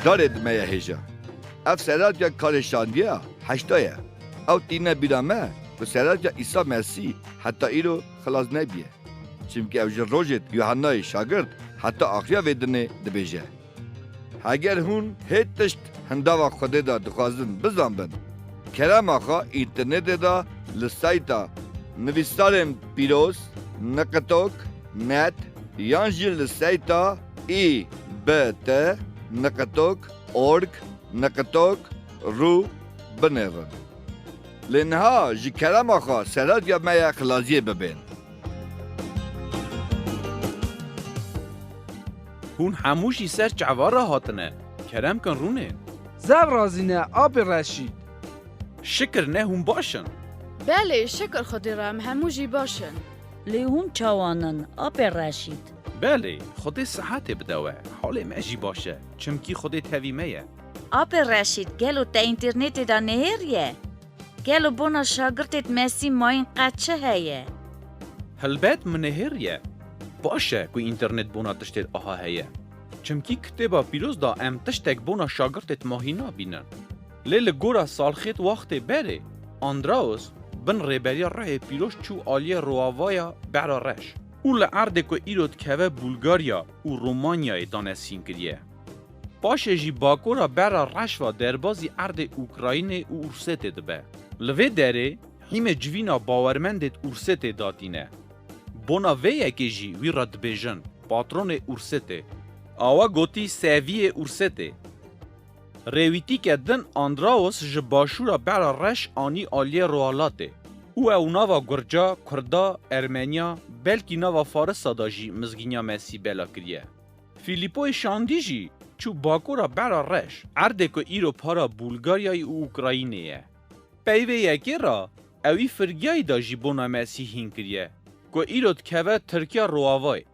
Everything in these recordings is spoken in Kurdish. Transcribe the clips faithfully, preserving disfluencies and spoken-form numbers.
Karê di me ye hêja. Ev serhatiya karê şandiya heşta ye. Ew tîne bîra me ku serhatiya Îsa Mesîh heta îro xilas nebîye. Çimkî ew ji rojê Yuhennayê şagirt heta axiriya vê dinê dibêje. Heger hûn hê tişt hindava Xwedê de dixwazin bizanbin, kerema xwe înternetê de li sayta nivîsarên pîroz niqtok net yan jî li sayta î b t niqtok org niqtok ru binêrin. Lê niha ji kerema xwe serhatiya me ye xilaziyê bibên. Hûn hemû jî ser çava re hatine. Kerem kin rûnên. Zev razî ne, apê Reşîd. Şikir ne hûn baş in. Belê, şikir Xwedê re em hemû jî baş in. Lê hûn çawan in, apê Reşîd? Belê, Xwedê sihetê bide we. Halê me jî baş e, çimkî Xwedê tevî me ye. Apê Reşîd, gelo te înternetê de nihêriye? Gelo bona şagirtêd Mesîh mayîn qet çi heye? Helbet min nihêriye. Baş e ku înternet bona tiştêd aha heye. Çimkî Kitêba Pîroz de em tiştek bona şagirtêd mahî nabînin. Lê li gora salxêd wextê berê, Andraos bin rêberiya Ruhê Pîroz çû aliyê roavaya Bera Reş û li erdê ku îro dikeve Bulgarya û Romanyayê danesîn kiriye. Paşê jî bakora Bera Reş ve derbazî erdê Ukraynê û Ursetê dibe. Li vê derê hîmê civîna bawermendêd Ursetê datîne. Bona vê yekê jî wî re dibêjin patronê Ursetê. Awa gotî seviyê Ursetê. Rêwîtîke din Andraos ji başûra Bera Reş anî aliyê rohalatê û ew nava Gurca, Kurda, Ermeniya, belkî nava Farisa de jî mizgîniya Mesîh bela kiriye. Fîlîpoyê Şandî jî çû bakora Bera Reş, erdê ku îro para Bulgaryayê û Ukraynê ye. Pey vê yekê re ewî Frîgiyayê de jî bona Mesîh hîn kiriye, ku îro dikeve Tirkiya Roavayê.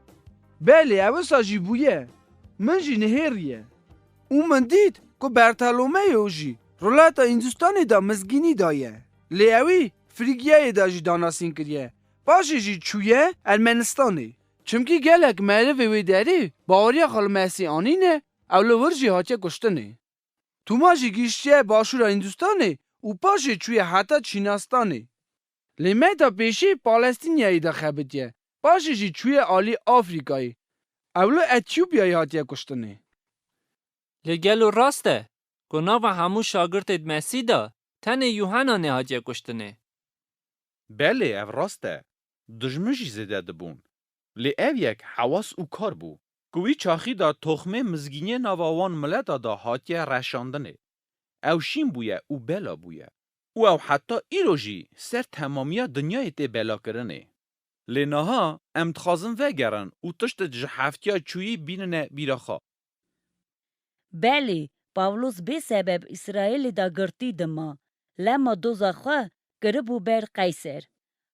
Belê, ew wisa jî bûye. Min jî nihêriye. Û min dît ku Bertolomeo jî roleta Hîndistanê de mizgînî daye. Lê ewî Frîgiyayê de jî danasîn kiriye. Paşê jî çûye Ermenistanê. Çimkî gelek merivê wê derê baweriya xwe li Mesîh anîne, ew li wir jî hatiye kuştinê. Tûma jî gihiştiye başûra Hîndistanê û paşê çûye heta Çînastanê. Lê meta pêşî Palestînyayê de xebitiye, paşê jî çûye alî Afrîkayê. Ew li Etiyopyayê hatiye kuştinê. Lê gelo rast e ku nava hemû şagirtêd Mesîh de tenê Yuhena nehatiye kuştinê? Belê, ev rast e. Dijmin jî zêde dibûn. Lê ev yek hewas û kar bû, ku wî çaxî de toxmê mizgîniyê nava wan mileta de hatiye reşandinê. Ew şîn bûye û bela bûye. Û ew heta îro jî ser temamiya dinyayê tê belakirinê. Lê niha em dixwazin vegerin û tiştêd ji heftiya çûyî bînine bîra xwe. Belê, Pawlos bê sebeb Îsraîlê de girtî dima, lema doza xwe kiribû ber Qeyser.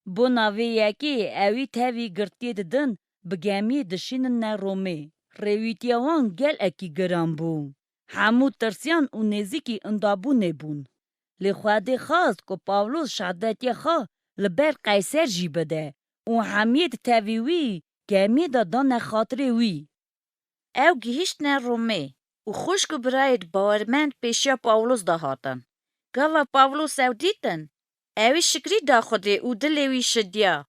Bona vê yekê ewî tevî girtiyêd din bi gemiyê dişînine Romê. Rêwîtiya wan gelekî giran bû. Hemû tirsiyan û nêzîkî indabûnê bûn. Lê Xwedê xwest ku Pawlos şehadetiya xwe li ber Qeyser jî bide û hemiyêd tevî wî gemiyê de dane xatirê wî. Ew gihîştine Romê û xwişk û birayêd bawermend pêşiya Pawlos de hatin. Gava Pawlos ew dîtin, ewî şikrî da Xwedê û dilê wî şidiya.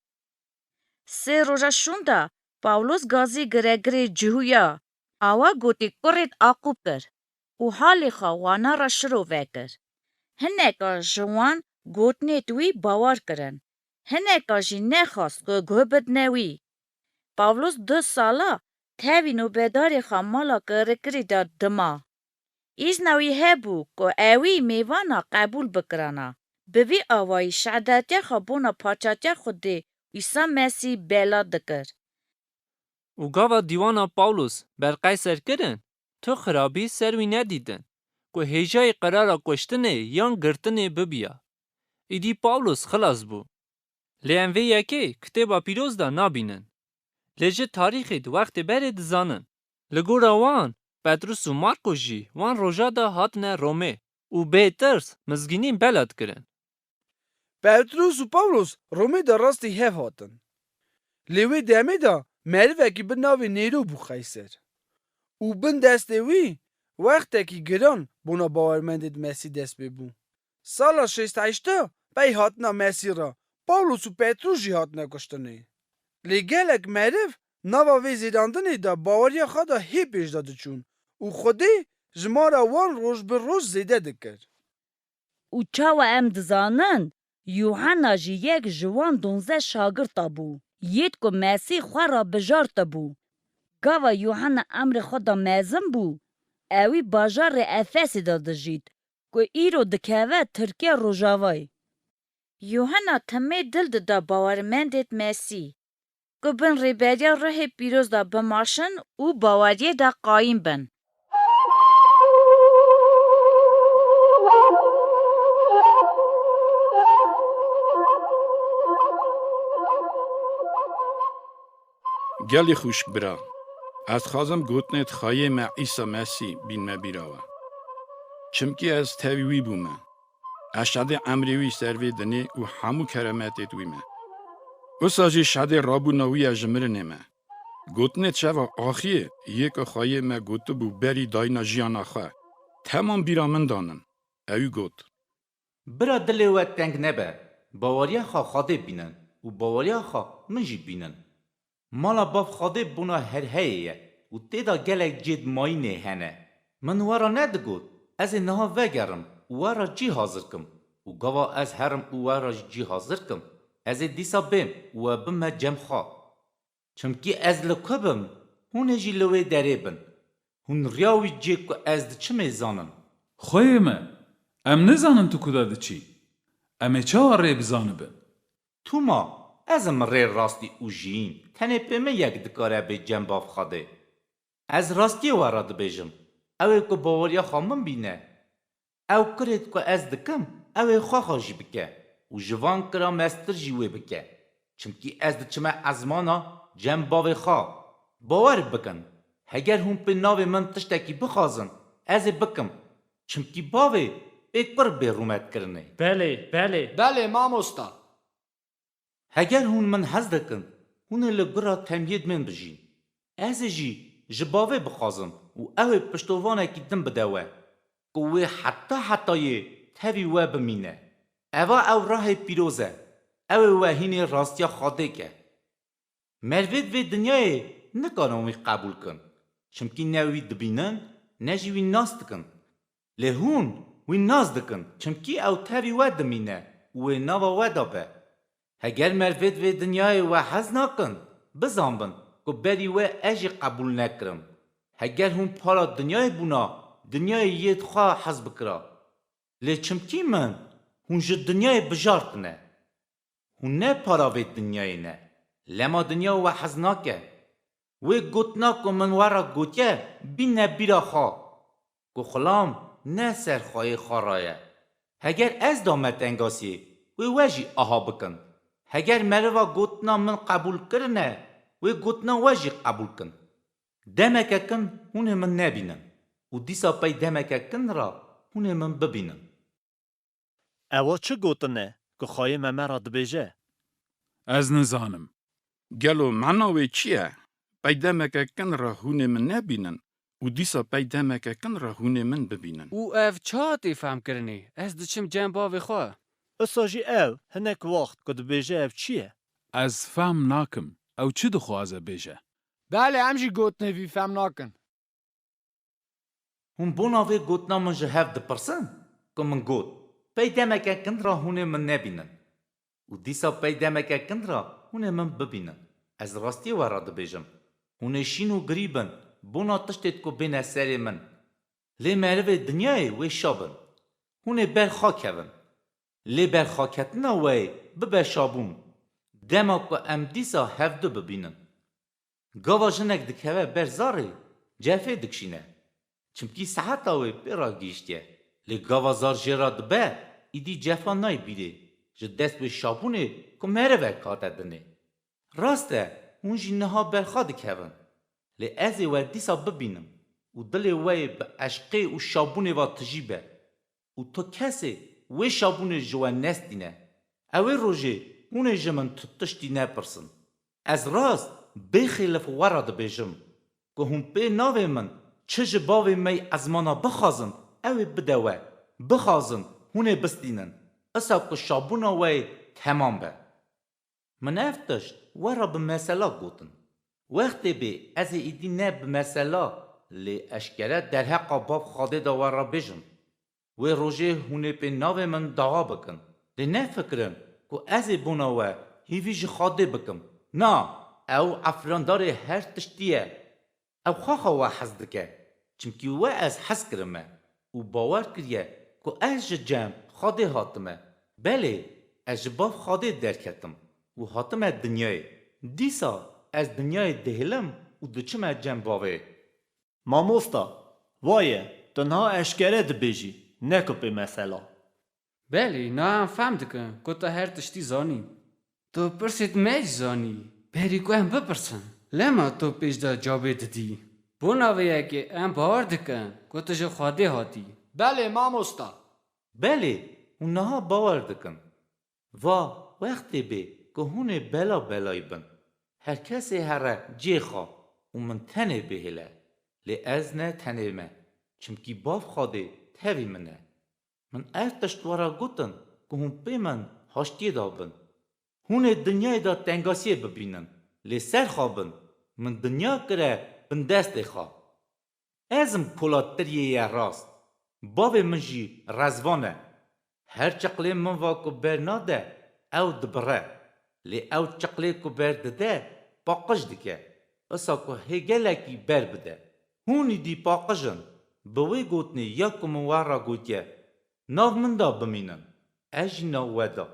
Sê roja şûnda Pawlos gazî giregirê cihûya, awa gotî kurêd aqû kir û halê xwe wana re şiro vekir. Hineka ji wan gotinêd wî bawer kirin, hineka jî nexwest ku guh bidine wî. Pawlos du sala tevî nobedarê xwe mala kirikirî de dima. Îzna wî hebû ku ewî mêvana qebûl bikirana. Bi vî awayî şehadetiya xwe bona paçatiya Xwedê Îsa Mesîh bela dikir. Û gava dîwana Pawlos ber Qeyser kirin, tu xirabî ser wî nedîtin, ku hêjayî qerara kuştinê yan girtinê bibiya. Îdî Pawlos xilas bû. Lê em vê yekê Kitêba Pîroz de nabînin. Lê ji tarîxê di wextê berê dizanin. Li gora wan, Petrus û Markos jî wan roja de hatine Romê û bê tirs mizgînî bela dikirin. Petrus û Pawlos Romê de rastî hev hatin. Lê wê demê de merivekî bi navê Nêro bû Qeyser. Û bin destê wî wextekî giran bona bawermendê di Mesî dest pê bû. Sala şêst heşta pey hatina Mesî re Pawlos û Petrûs jî hatine kuştinê. Lê gelek meriv nava vê zêdandinê de baweriya xwe de hê pêş de diçûn û Xwedê jimara wan roj bi roj zêde dikir. Û çawa em dizanin, Yûhena jî yek ji wan donzdeh şagirta bû, yêd ku Mesîh xwe re bijartibû. Gava Yûhena emrê xwe de mezin bû, ewî bajarê Efesê de dijît, ku îro dikeve Tirkiya Rojavayê. Yûhena timê dil dida bawermendêd Mesîh, ku bin rêberiya Ruhê Pîroz de bimaşin û baweriyê de qayîm bin. Gelî xwişk bira, ez dixwazim gotinêd Xweyê me Îsa Mesîh bînme bîra we. Çimkî ez tevî wî bûme. Ez şedê emrê wî ser vê dinê û hemû keremetêd wî me. Wisa jî şedê rabûna wî ye ji mirinê me. Gotinêd şeva axiyê yê ku Xweyê me gotibû berî dayîna jiyana xwe, temam bîra min danin. Ewî got. Bira dilê we teng nebe, baweriya xwe Xwedê bînin û baweriya xwe min jî bînin. Mala Bav Xwedê bona her heyê ye û tê de gelek cêd mayînê hene. Min we re nedigot, ez ê niha vegerim û we re cî hazir kim û gava ez herim û we re jî cî hazir kim, ez ê dîsa bêm û we bime cem xwe. Çimkî ez li ku bim, hûn ê jî li wê derê bin. Hûn riya wî cê ku ez diçimê zanin. Xweyê me, em nizanin tu kuda diçî. Em ê çawa rê bizanibin? Tûma, ez im rê rastî û jiyîn. Tenê pê min yek dikare bê cem Bav Xwedê. Ez rastiyê we re dibêjim, ew ê ku baweriya xwe min bîne, ew kirêd ku ez dikim, ew ê xwe xwe jî bike û ji van kira mestir jî wê bike. Çimkî ez diçime ezmana cem Bavê xwe. Bawer bikin, heger hûn pê navê min tiştekî bixwazin, ez ê bikim. Çimkî Bavê pê kur bê rûmetkirinê. Belê, belê. Belê mamosta. Heger hûn min hez dikin, hûn ê li gura temiyêd min bijîn. Ez ê jî ji Bavê bixwazim û ew ê piştovanekî din bide we, ku wê heta hetayê tevî we bimîne. Eva ew rahê pîroz e, ew ê we hînê rastiya Xwedê ke. Merivêd vê dinyayê nikarin wî qebûl kin, çimkî ne wî dibînin, ne jî wî nas dikin. Lê hûn wî nas dikin, çimkî ew tevî we dimîne û wê nava we de be. Heger merivêd vê dinyayê we hez nakin, bizanbin ku berî we ez jî qebûl nekirim. Heger hûn para dinyayê bûna, dinyayê yêd xwe hez bikira. Lê çimkî min hûn ji dinyayê bijartine. Hûn ne para vê dinyayê ne. Lema dinya we hez nake. Wê gotina ku min we re gotiye, bîne bîra xwe. Ku xulam ne ser xweyê xwe re ye. Heger ez dame tengasiyê, wê we jî aha bikin. Heger meriva gotina min qebûl kirine, wê gotina we jî qebûl kin. Demeke kin hûn ê min nebînin û dîsa pey demeke kin re hûn ê min bibînin. Ewa çi gotin e ku Xweyê me me re dibêje? Ez nizanim. Gelo mana wê çi ye? Pey demeke kin re hûn ê min nebînin û dîsa pey demeke kin re hûn ê min bibînin. Û ev çi hatî fehmkirinê? Ez diçim cem bavê xwe. Usa jî ew hinek waxt ku dibêje ev çi ye? Ez fehm nakim. Ew çi dixwaze bêje? Belê em jî gotinê vî fehm nakin. Hûn bona vê gotina min ji hev dipirsin? Ku min got, pey demeke kin re hûn ê min nebînin. Û dîsa pey demeke kin re hûn ê min bibînin. Ez rastiyê we re dibêjim. Hûn ê şîn û girî bin, bona tiştêd ku bêne serê min. Lê merivê dinyayê wê şa bin. Hûn ê ber xwe kevin. Lê berxweketina we bibe şabûn, dema ku em dîsa hevdu bibînin. Gava jinek dikeve ber zarê, cefê dikişîne. Çimkî seheta wê pê re gihîştiye. Lê gava zar jê re dibe, îdî cefa nayê bîrê, ji dest wê şabûnê ku merivek hate dinê. Rast e, hûn jî niha ber xwe dikevin. Lê ez ê we dîsa bibînim û dilê we yê bi eşqê û şabûnê ve tijî be û tu kesê wê şabûnê ji we nestîne. Ewê rojê hûn ê ji min tu tiştî nepirsin. Ez rast bêxêlif we re dibêjim ku hûn pê navê min Çi ji bavê me yê ezmana bixwazin, ew ê bide we. Bixwazin, hûn ê bistînin. Isa ku şabûna we yê temam be. Min ev tişt we re bi mesela gotin. Wextê bê ez ê îdî ne bi mesela, lê eşkere derheqa Bav Xwedê de we re bêjim. Wê rojê hûn ê pê navê min dawa bikin. Lê nefikirin ku ez ê bona we hîvî ji Xwedê bikim. Na, ew efrandarê her tiştî ye. Ew xwexa we hez dike, çimkî we ez hez kirime û bawer kiriye ku ez ji cem Xwedê hatime. Belê, ez ji Bav Xwedê derketim û hatime dinyayê. Dîsa ez dinyayê dihêlim û diçime cem Bavê. Mamosta, va ye, tu niha eşkere dibêjî, ne ku pê mesela. Belê, niha em fehm dikin ku tu her tiştî zanî. Tu pirsêt me jî zanî, berî ku em bipirsin. Lema tu pêş de cawabê didî. Bona vê yekê em bawer dikin ku tu ji Xwedê hatî. Belê, mamosta. Belê, hûn niha bawer dikin. Va, wextê bê ku hûn ê bela belayî bin. Her kesê here cihê xwe û min tenê bihêle. Lê ez ne tenê me, çimkî Bav Xwedê tevî min e. Min ev tişt we re gotin ku hûn pê min haştiyê de bin. Hûn ê dinyayê de tengasiyê bibînin, lê ser xwe bin, min dinya kire bindestê xwe. Ez im kola tiriyê ye rast, bavê min jî rezvan e. Her çiqlê min va ku ber nade, ew dibire. Lê ew çiqlê ku ber dide, paqij dike. Isa ku hê gelekî ber bide. Hûn îdî paqij in. Bi wê gotinê ya ku min we re gotiye, nav min de bimînin, ez jî nav we de.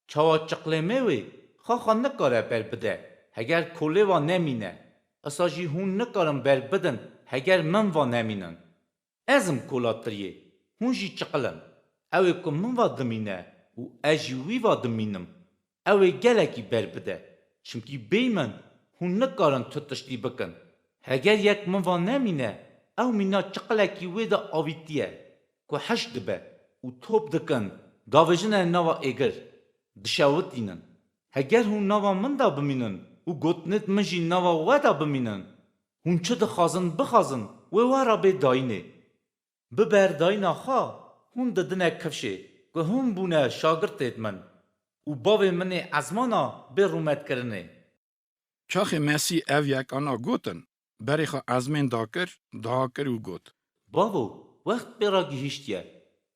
Çawa çiqlê me wê xwexa nikare ber bide, heger kolê ve nemîne, isa jî hûn nikarin ber bidin, heger min ve nemînin. Ez im kola tiriyê, hûn jî çiqil in. Ew ê ku min ve dimîne û ez jî wî ve dimînim, ew ê gelekî ber bide, çimkî bêyî min hûn nikarin tu tiştî bikin. Heger yek min ve nemîne, ew mîna çiqilekî wê de avîtiye, ku hişk dibe û top dikin, davêjine nava êgir, dişewitînin. Heger hûn nava min de bimînin û gotinêt min jî nava we de bimînin, hûn çi dixwazin bixwazin, wê we re bê dayînê. Bi berdayîna xwe hûn didine kifşê ku hûn bûne şagirtêt min û bavê min ê ezmana bê rûmetkirinê. Çaxê Mesî ev yekana gotin, berê xwe ezmên dakir, dua kir û got. Bavo, wext pê re gihîştiye,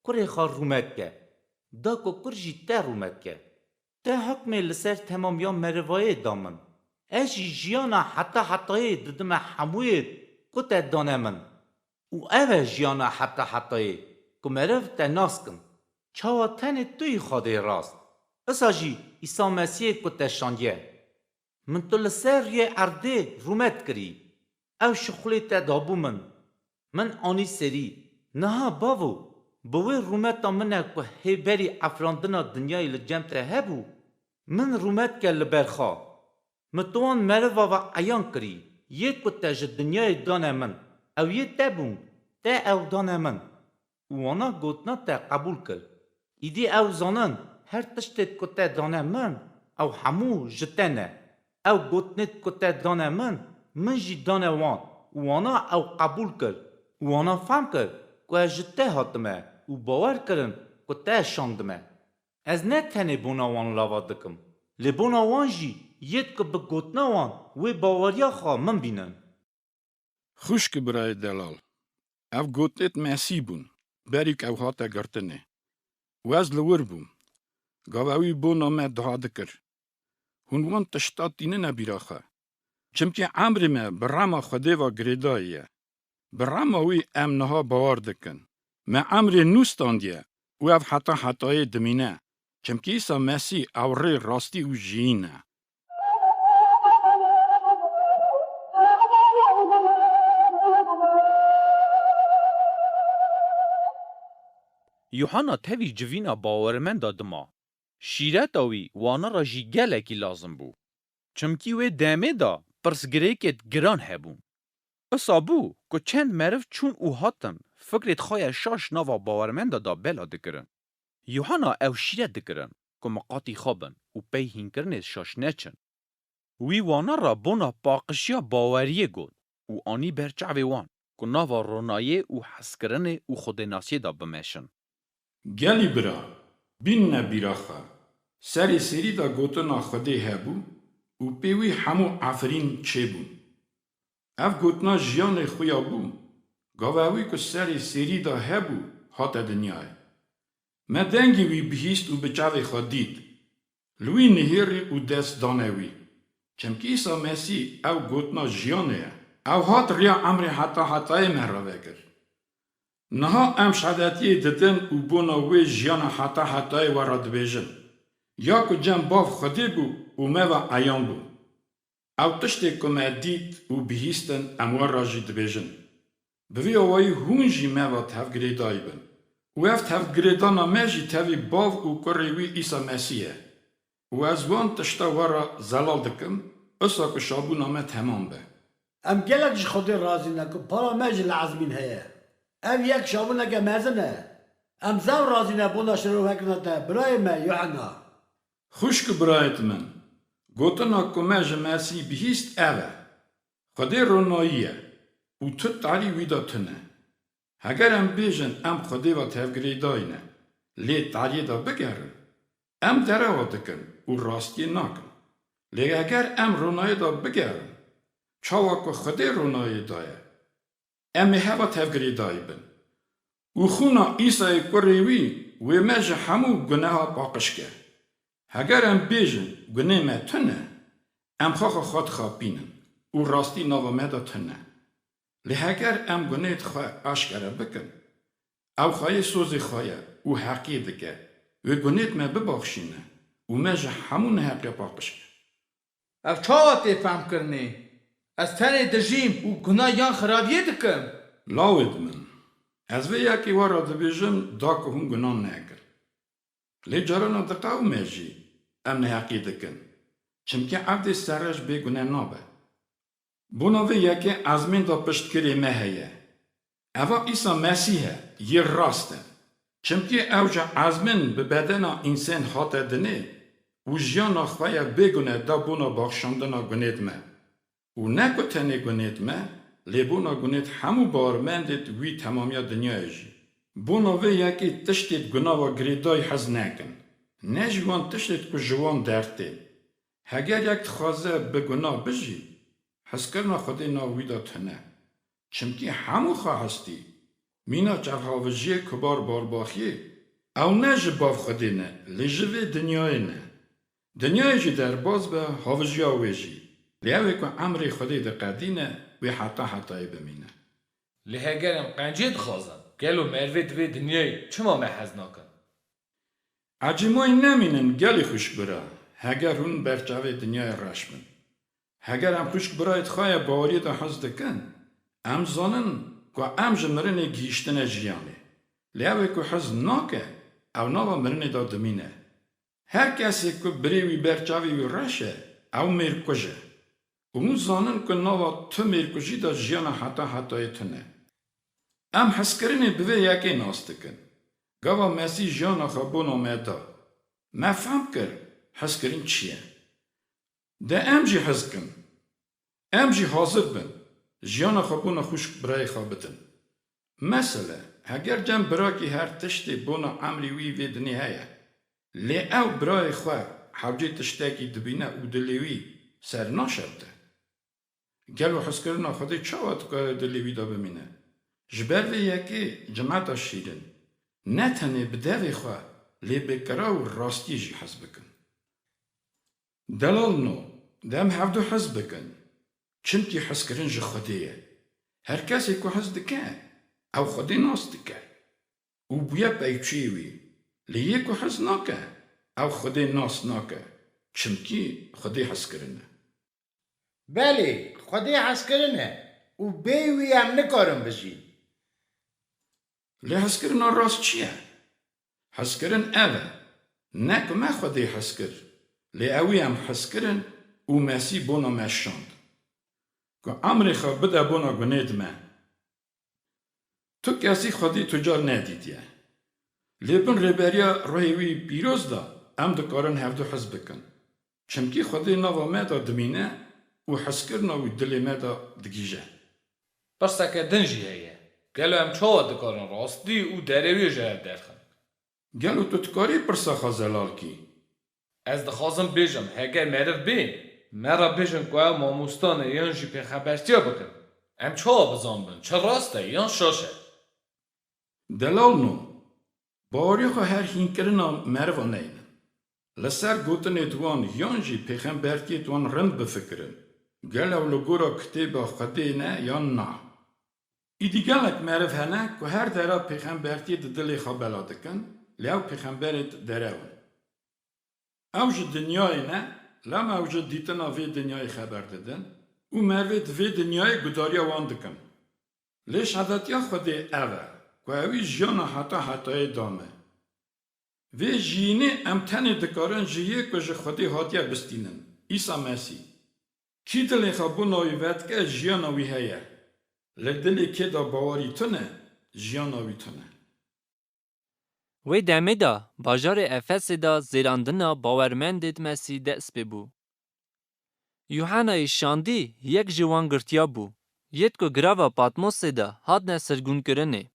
kurê xwe rûmet ke. Da ku kur jî te rûmet ke. Te hukmê li ser temamiya merivayê da min. Ez jî jiyana heta hetayê didime hemûyê ku te dane min. Û ev e jiyana heta hetayê, ku meriv te nas kin. Çawa tenê tu yî Xwedê rast. Isa jî Îsa Mesîhê ku te şandiye. Min tu li ser rûyê erdê rûmet kirî. Ew şixulê te dabû min. Min anî serî. Niha bavo, bi wê rûmeta min e ku hê berî efrandina dinyayê li cem te hebû. Min rûmet ke li ber xwe. Min tu wan meriva ve eyan kirî. Yê ku te ji dinyayê dane min, ew yê te bûn, te ew dane min. Û wana gotina te qebûl kir. Îdî ew zanin, her tiştê ku te dane min, ew hemû ji te ne. Ew gotinêt ku te dane min, min jî dane wan. Û wana ew qebûl kir. Û wana fehm kir ku ez ji te hatime û bawer kirin ku te şandime. Ez ne tenê bona wan lava dikim, lê bona wan jî yêt ku bi gotina wan wê baweriya xwe min bînin. Xwişk û birayê delal, ev gotinêt Mesî bûn, berî ku ew hate girtinê. Û ez li wir bûm. Gava wî bona me dua dikir. Hûn wan tişta tînine bîra xwe. Çimkî emrê me bi rema Xwedê ve girêdayî ye. Bi rema wî em niha bawer dikin. Me emrê nû standiye û ev heta hetayê dimîne. Çimkî Îsa Mesîh ew rê, rastî û jiyîn e. Yuhanna tevî civîna bawermenda dima. Şîreta wî wana re jî gelekî lazim bû. Çimkî wê demê de pirsgirêkêt giran hebûn. Isa bû ku çend meriv çûn û hatin, fikrêt xwe ya şaş nava bawermenda de bela dikirin. Yuhanna ew şîret dikirin ku miqatî xwe bin û pey hînkirinê şaş neçin. Wî wana re bona paqijiya baweriyê got û anî ber çavê wan. ku nava ronayê û hezkirinê û xwedênasiyê de bimeşin. Gelî bira, bînine bîra xwe. Serê serî de gotina Xwedê hebû û pê wî hemû efirîn çêbûn. Ev gotina jiyanê xwe ya bû, gava wî ku serê serî de hebû, hate dinyayê. Me dengê wî bihîst û bi çavê xwe dît. Li wî nihêrî û dest dane wî. Çimkî Îsa Mesîh ew gotina jiyanê ye. Ew hat riya emrê heta hetayê me re vekir. Niha em şehadetiyê didin û bona wê jiyana heta hetayê we re dibêjin. Ya ku cem Bav Xwedê bû û me ve eyan bû. Ew tiştê ku me dît û bihîstin em we re jî dibêjin. Bi vî awayî hûn jî me ve tevgirêdayî bin. Û ev tevgirêdana me jî tevî Bav û Kurê wî Îsa Mesîh e. Û ez wan tişta we re zelal dikim, usa ku şabûna me temam be. Em gelek ji Xwedê razî ne ku para me jî li ezmîn heye. Ev yek şabûneke mezin e. Em zaf razî ne bona şirovekirina te, birayê me, Yuhena. Xwişk û birayêt min, gotina ku me ji Mesîh bihîst ev e, Xwedê ronayî ye û tu tarî wî de tune. Heger em bêjin em Xwedê ve tevgirêdayî ne, lê tariyê de bigerin, em derewa dikin û rastiyê nakin. Lê heger em ronayê de bigerin, çawa ku Xwedê ronayê de ye, em ê heva tevgirêdayî bin. Û xûna Îsayê kurê wî wê me ji hemû guneha paqij ke. Heger em bêjin gunê me tune, em xwe xwe xwe dixapînin û rastî nava me de tune. Lê heger em gunêt xwe aşkere bikin, ew xweyê sozê xwe ye û heqiyê dike, wê gunêt me bibaxşîne û me ji hemû neheqiya paqij ke. Ev çawa tê femkirinê? Ez tenê dijîm û guna yan xirabiyê dikim? Lawêt min, ez vê yekê we re dibêjim da ku hûn gunan nekin. Lê carana diqewime jî em neheqî dikin. Çimkî evdê serreş bê gune nabe. Bona vê yekê ezmên de piştgirê me heye. Eva Îsa Mesîh e, yê rast e. Çimkî ew ji ezmên bi bedena însen hate dinê û jiyana xwe ya bêgune da bona baxşandina gunêt me. Û ne ku tenê gunêt me, lê bona gunêt hemû bawermendêt wî temamiya dinyayê jî. Bona vê yekê tiştêt guna ve girêdayî hez nekin. Ne jî wan tiştêt ku ji wan dertên. Heger yek dixwaze bi guna bijî, hezkirina Xwedê nav wî de tune. Çimkî hemû xwe hestî. Mîna çavhavijiyê kubar barbaxiyê, ew ne ji Bav Xwedê ne, lê ji vê dinyayê ne. Dinyayê jî derbas be, havijiya wê jî. Lê ew ê ku emrê Xwedê diqedîne, wê heta hetayê bimîne. Lê heger em qenciyê dixwazin, gelo merivê di vê dinyayê çima me hez nakin? Ecêmayî nemînin gelî xwişk bira, heger hûn ber çavê dinyayê reş bin. Heger em xwişk birayêt xwe ya baweriyê de hez dikin, em zanin ku em ji mirinê gihîştine jiyanê. Lê ew ê ku hez nake, ew nava mirinê de dimîne. Her kesê ku birê wî ber çavê wî reş e, ew mêrkuj e. Û hûn zanin ku nava tu mêrkujî de jiyana heta hetayê tune. Em hezkirinê bi vê yekê nas dikin. Gava Mesîh jiyana xwe bona me da. Me fehm kir hezkirin çi ye. De em jî hez kin. Em jî hazir bin jiyana xwe bona xwişk birayê xwe bidin. Mesele, heger cem birakî her tiştê bona emrê wî vê dinê heye, lê ew birayê xwe hewcê tiştekî dibîne û dilê wî ser naşewite. Gelo hezkirina Xwedê çawa dikare dilê wî de bimîne? Ji ber vê yekê cimeta şîrin, ne tenê bi devê xwe, lê bi kira û rastiyê jî hez bikin. Delalno, de em hevdu hez bikin, çimkî hezkirin ji Xwedê ye. Her kesê ku hez dike, ew Xwedê nas dike û bûye peyçûyê wî. Lê yê ku hez nake, ew Xwedê nas nake, çimkî Xwedê hezkirin e. Belê, Xwedê hezkirin e û bêyî wî em nikarin bijîn. Lê hezkirina rast çi ye? Hezkirin ev e, ne ku me Xwedê hez kir, lê ewî em hez kirin û Mesîh bona me şand. Ku emrê xwe bide bona gunêt me. Tu kesî Xwedê tu car nedîtiye. Lê bin rêberiya ruhê wî pîroz de em dikarin hevdu hez bikin. Çimkî Xwedê nava me de dimîne û hezkirina wî dilê me de digihîje. Pirseke din jî heye. Gelo em çawa dikarin rastî û derewî ji hev derxin? Gelo tu dikarî pirsa xwe zelal kî? Ez dixwazim bêjim, heger meriv bên, me re bêjin ku ew mamosta ne yan jî pêxembertiya bikin. Em çawa bizanibin, çi rast e yan şaş e? Delal no. Baweriya xwe her hînkirina meriva neynin. Li ser gotinê di wan yan jî pêxembertiyê di wan rind bifikirin. Gelo li gora kitêba Xwedê ne yan na? Îdî gelek meriv hene ku her dera pêxembertiyê di dilê xwe bela dikin, lê ew pêxemberê derew in. Ew ji dinyayê ne, lem ew ji dîtina vê dinyayê xeber didin û merivê di vê dinyayê gudariya wan dikin. Lê şehadetiya Xwedê ev e ku ewî jiyana heta hetayê da me. Vê jiyînê em tenê dikarin ji yê ku ji Xwedê hatiye bistînin, Îsa Mesîh. Kî dilê xwe bona wî vedike, jiyana wî heye. Li dilê kê de bawerî tune, jiyana wî tune. Wê demê de bajarê Efesê de zêrandina bawermendê di Mesî dest pê bû. Yuhanayê şandî yek ji wan girtiya bû, yêt ku girava Patmosê de hatine sirgûnkirinê.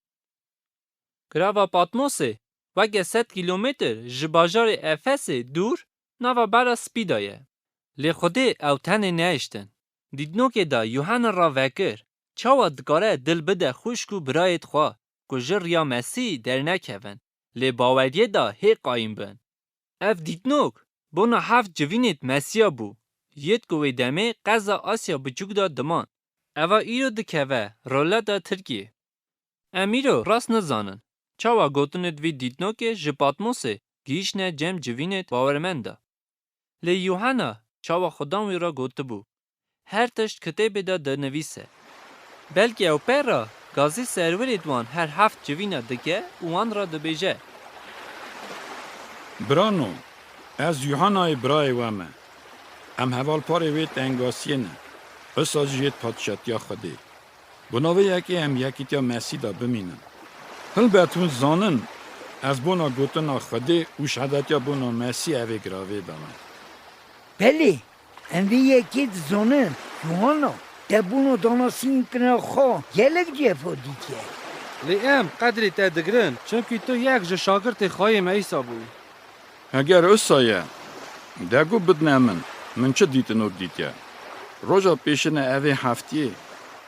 Girava Patmosê weke sed kîlometr ji bajarê Efesê dûr nava Bera Spî de ye. Lê Xwedê ew tenê nehiştin. Dîtnokê de Yuhana ravekir, çawa dikare dil bide xwişk û birayêt xwe ku ji riya Mesî dernekevin, lê baweriyê de hê qayîm bin. Ev dîtnok bona heft civînêt Mesiya bû, yêt ku wê demê qeza Asya Biçûk de diman. Eva îro dikeve roleta Tirkiyê. Em îro rast nizanin, çawa gotinêt vî dîtnokê ji Patmosê gihîştine cem civînêt bawermend de. Lê Yuhana çawa Xudan wî re gotibû, her tişt kitêbê de dinivîse. Belkî ew pê re gazî serwirêt wan her heft civîna dike û wan re dibêje. Birano, ez Yuhanayê birayê we me. Em hevalparê wê tengasiyê ne. Wisa jî yêt padşatiya Xwedê. Bona vê yekê em yekîtiya Mesî de bimînin. Hilbet hûn zanin, ez bona gotina Xwedê û şehadetiya bona Mesî evê giravê de me. Belê, em vê yekê dizanin, Yuhanna, te bona danasînkirina xwe gelek cefa dîtiye. Lê em qedrê te digirin, çimkî tu yek ji şagirtê xweyê me Îsa bûyî. Heger wisa ye, de got bidine min, min çi dîtinok dîtiye. Roja pêşine evê heftiyê,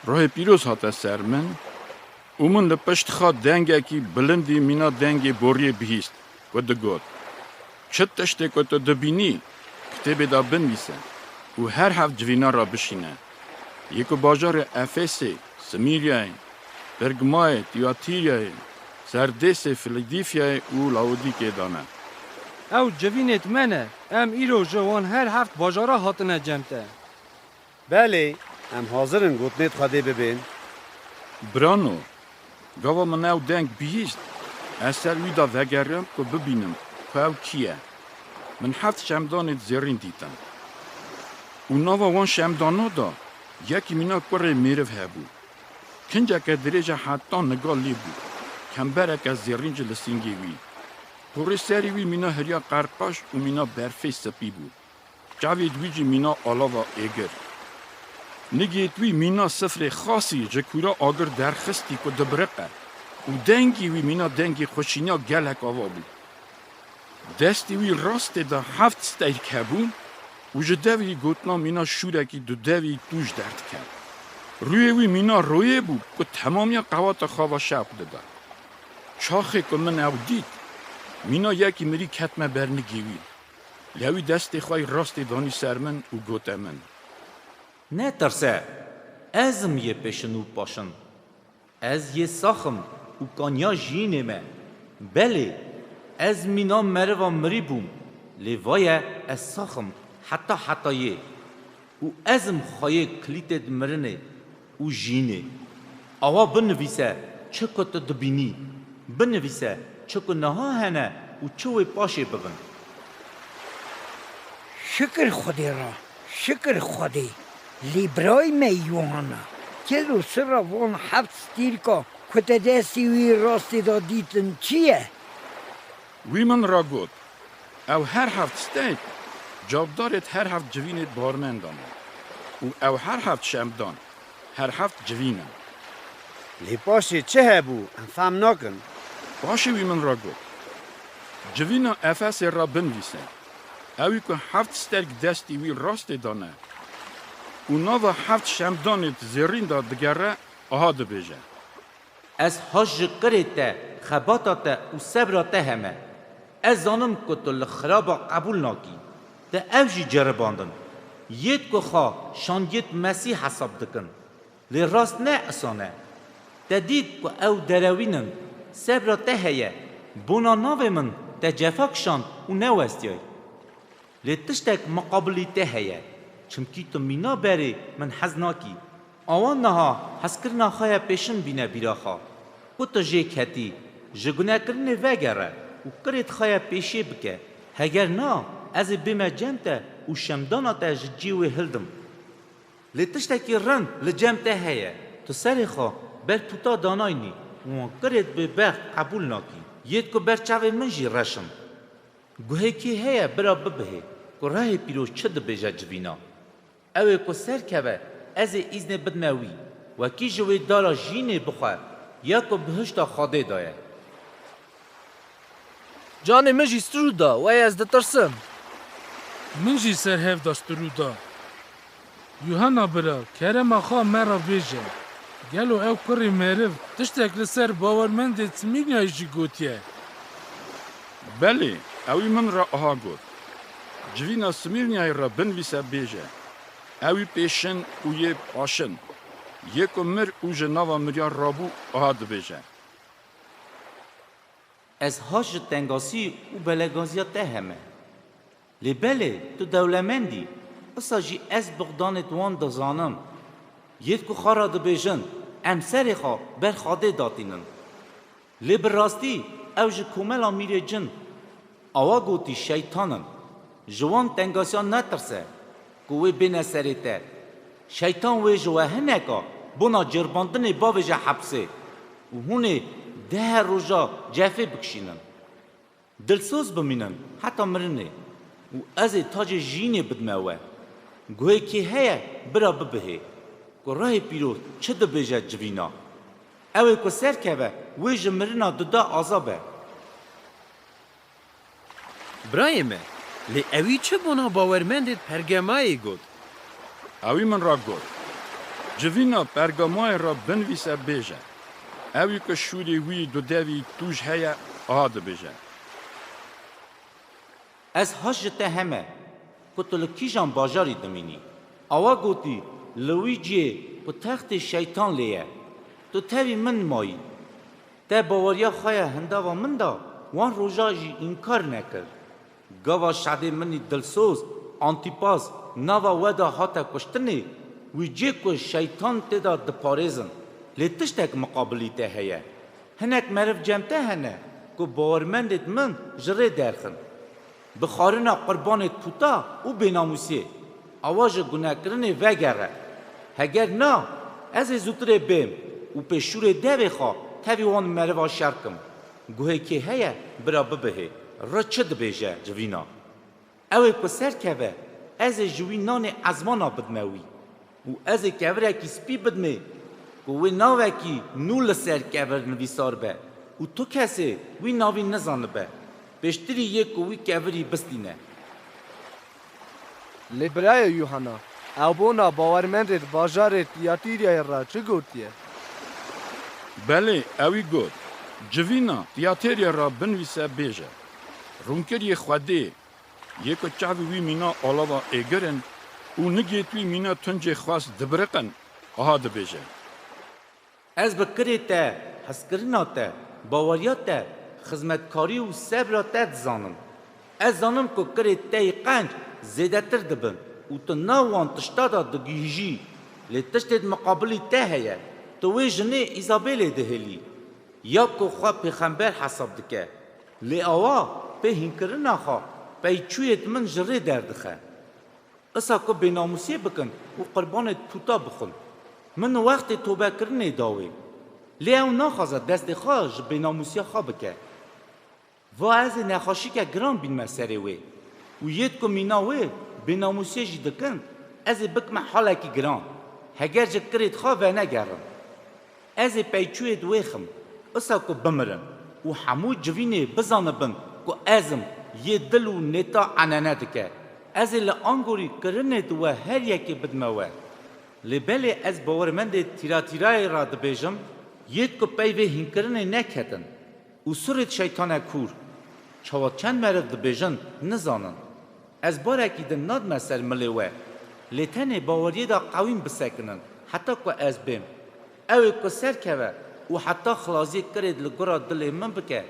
Ruhê Pîroz hate ser min û min li pişt xwe dengekî bilindî mîna dengê boriyê bihîst ku digot, Çi tiştê ku tu dibînî, kitêbê de binivîse û her heft civîna re bişîne. Yê ku bajarê Efesê, Simîryayê, Pirgmayê, Tiyatîrayê, Serdêsê, Filîdîfyayê û Lawodîkê de ne. Ew civînêt me ne, em îro ji wan her heft bajara hatine cem te. Belê, em hazir in gotinêt Xwedê bibên. Birano, gava min ew deng bihîst, ez ser wî de vegerim ku bibînim ku ew kî ye. Min heft şemdanêt zêrîn dîtin. Û nava wan şemdana de yekî mîna kurê mêriv hebû. Kinceke dirêj e heta niga lê bû. Kembereke zêrîn jî li sîngê wî. Porê serê wî mîna hiriya qerqaş û mîna berfê spî bû. Çavêt wî jî mîna alava êgir. Nigêt wî mîna sifrê xasî ji kûra agir derxistî ku dibiriqe û dengê wî mîna dengê xweşîniya gelek ava bû. Destê wî rastê de heft steyk hebûn û ji devî gotina mîna şûrekî dudevî tûj derdiket. Rûyê wî mîna royê bû ku temamiya qewata xwe ve şewq dida. Çaxê ku min ew dît, mîna yekî mirî ketime ber nigê wî. Lê wî destê xwe yê rastê danî ser min û gote min, Netirse, ez im yê pêşin û paşin. Ez yê sax im û kaniya jiyînê me. Belê, ez mîna meriva mirî bûm, lê vaye ez sax im heta hetayê. Û ez im xweyê kilîtêd mirinê û jiyînê. Awa binivîse çi ku tu dibînî. Binivîse çi ku niha hene û çi wê paşê bibin. Şikir Xwedê re, şikir Xwedê. Lê birayê me Yuhanna, gelo sira van heft stîrka ku te destê wî rastê de dîtin çi ye? Wî min re got, Ew her heft steyt, cavdarêt her heft civînêt barmendan e. Û ew her heft şemdan, her heft civîn in. Lê paşê çi hebû, em fehm nakin. Paşê wî min re got, Civîna Efesê re binivîse, ewî ku heft sterk destî wî rastê de ne û nava heft şemdanê di zêrîn de digere, aha dibêje. Ez haj ji qirê te, xebata te û sebra te heme. Ez zanim ku tu li xiraba qebûl nakî. Te ew jî ceribandin. Yêd ku xwe şandiyêd Mesîh hesab dikin. Lê rast ne isan e. Te dît ku ew derewîn in. Sebra te heye. Bona navê min te cefa kişand û newestiyay. Lê tiştek miqabilî te heye. Çimkî tu mîna berê min hez nakî. Awa niha hezkirina xwe ya pêşin bîne bîra xwe. Ku tu jê ketî, ji gunekirinê vegere û qirêd xwe ya pêşiyê bike. Heger na, ez ê bême cem te û şemdana te ji cihê wê hildim. Lê tiştekî rind li cem te heye. Tu serê xwe ber pûta danaynî û wan qirêd bêbext qebûl nakî. Yêd ku ber çavê min jî reş in. Guhê kê heye bira bibihê ku rehê pîroz çi dibêje civîna. Ew ê ku serkeve, ez ê îznê bidme wî, wekî ji wê dara jiyînê bixwe ya ku bihişta Xwedê de ye. Canê min jî strû da, wey ez ditirsim. Min jî ser hev da strû da. Yuhena bira, kerema xwe me re bêje, gelo ew kurê meriv tiştek li ser bawermendê Smîrnayê jî gotiye? Belê, ewî min re aha got, Civîna Smîrnayê re binivîse bêje, Ewî pêşin û yê paşin, yê ku mir û ji nava miriyan rabû, aha dibêje. Ez haj ji tengasî û belegaziya te heme. Lê belê, tu dewlemend î, isa jî ez bixdanêd wan dizanim. Yêd ku xwe re dibêjin, em serê xwe ber Xwedê datînin. Lê bi rastî ew ji komela mîrê cin, awa gotî, şeytan in. Ji wan tengasiya netirse ku wê bêne serê te. Şeytan wê ji we hineka bona cirbandinê bavêje hepsê û hûn ê deh roja cefê bikişînin. Dilsoz bimînin heta mirinê û ez ê tacê jiyînê bidime we. Guhê kê heye bira bibihê ku rehê pîroz çi dibêje civîna. Ew ê ku serkeve wê ji mirina duda aza be. Birayê me, lê ewî çi bona bawermendêd Pergamayê got? Ewî min re got, Civîna Pergamayê re binivîse bêje, Ewî ku şûrê wî du devî tûj heye, aha dibêje. Ez haj ji te heme, ku tu li kîjan bajarî dimînî. Awa gotî, li wî cihê ku textê şeytan lê ye, tu tevî min mayî. Te baweriya xwe ya hindava min da, wan roja jî înkar nekir. Gava şadê min î dilsoz, Antîpas, nava we de hate kuştinê, wî cê ku şeytan tê de diparêzin. Lê tiştek miqabilî te heye. Hinek meriv cem te hene ku bawermendêd min ji rê derxin. Bi xwarina qurbanêd pûta û bênamûsiyê, awa ji gunekirinê vegere. Heger na, ez ê zûtirê bêm û pê şûrê devê xwe tevî wan meriva şer kim. Guhê kê heye bira bibihê, ri çi dibêje civîna. Ew ê ku serkeve, ez ê ji wî nanê ezmana bidme wî û ez ê kevirekî spî bidmê ku wê navekî nû li ser kevir nivîsar be û tu kesê wî navî nizanibe, pêştirî yê ku wî kevirî bistîne. Lê birayê Yuhana, ew bona bawermendêd bajarê Tiyatîriyayê re çi gotiye? Belê, ewî got, Civîna Tiyatêriyê re binivîse bêje, Rûnkiriyê Xwedê, yê ku çavê wî mîna alava êgir in û nigêt wî mîna tuncê xwest dibiriqin, aha dibêje. Ez bi kirê te, hezkirina te, baweriya te, xizmetkarî û sebra te dizanim. Ez zanim ku kirê te yê qenc zêdetir dibin û tu nav wan tişta de digihîjî. Lê tiştêd miqabilî te heye. Tu wê jinê Îzabêlê dihêlî, ya ku xwe pêxember hesab dike. Lê awa pê hînkirina xwe pey çûyêd min ji rê derdixe. Isa ku bênamûsiyê bikin û qurbanêd pûta bixwin. Min wextê tobekirinê da wê. Lê ew naxwaze destê xwe ji bênamûsiya xwe bike. Va ez ê nexweşîke giran bînme serê wê û yêd ku mîna wê bênamûsiyê jî dikin, ez ê bikime halekî giran, heger ji kirêd xwe venegerim. Ez ê peyçûyê di wê xim, isa ku bimirin û hemû civînê bizanibin ku ez im, yê dil û nêta enene dike. Ez ê li angorî kirinê di we her yekê bidime we. Lê belê ez bawermendê Tîratîrayê re dibêjim, yêd ku peyvê hînkirinê neketin û surêd şeytane kûr, çawa çend meriv dibêjin, nizanin. Ez barekî din nadime ser milê we, lê tenê baweriyê de qewîn bisekinin, heta ku ez bêm. Ew ê ku serkeve û heta xilaziyê kirêd li gura dilê min bike,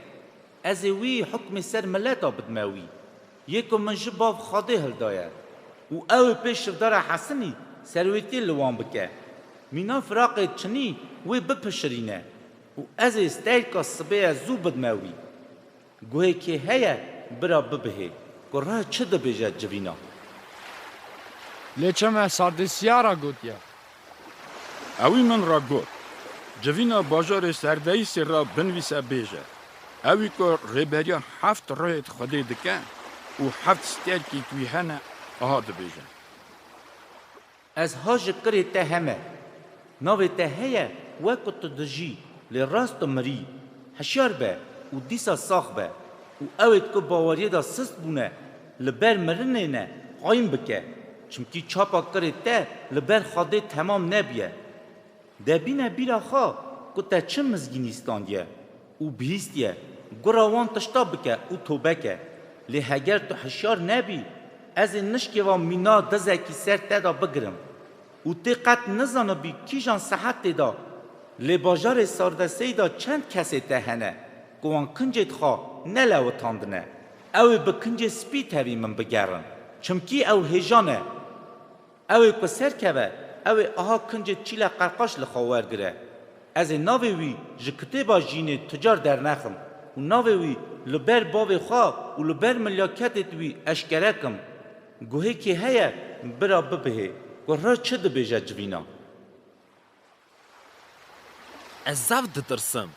ez ê wî hukmê ser mileta bidime wî. Yê ku min ji bav Xwedê hildaye û ew ê pê şivdara hesinî serwêtiyê li wan bike. Mîna firaqê çinî wê bipişirîne û ez ê stêrka sibê ye zû bidime wî. Guhê kê heye, bira bibihê, ku rih çi dibêje civîna. Lê çima Sardîsiya re gotiye? Ewî min re got, civîna bajarê Serdeyîsê re binivîse bêje, ewî ku rêberiya heft rihêd Xwedê dike û heft stêrkêd wî hene, aha dibêje. Ez ha ji kirê te heme. Navê te heye, wek ku tu dijî, lê rast tu mirî. Hişyar be û dîsa sax be û ewêd ku baweriyê de sist bûne, li ber mirinê ne, qayîm bike. Çimkî çapa kirê te li ber Xwedê temam nebiye. De bîne bîra xwe ku te çi mizgînî standiye û bihîstiye, gura wan tişta bike û tobe ke. Lê heger tu hişyar nebî, ez ê nişkêva mîna dizekî ser te de bigirim û tê qet nizanibî kîjan sehetê de lê bajarê Sardeseyî de çend kesê te hene ku wan kincêd xwe nelewitandine. Ew ê bi kincê spî tevî min bigerin, çimkî ew hêja ne. Ew ê ku serkeve, ew ê aha kincê çîle qerqaş li xwe wergire. Ez ê navê wî ji kitêba jînê tu car dernexim û navê wî li ber bavê xwe û li ber milyaketêd wî eşkere kim. Guhê kê heye, bira bibihê ku rih çi dibêje civîna. Ez zaf ditirsim.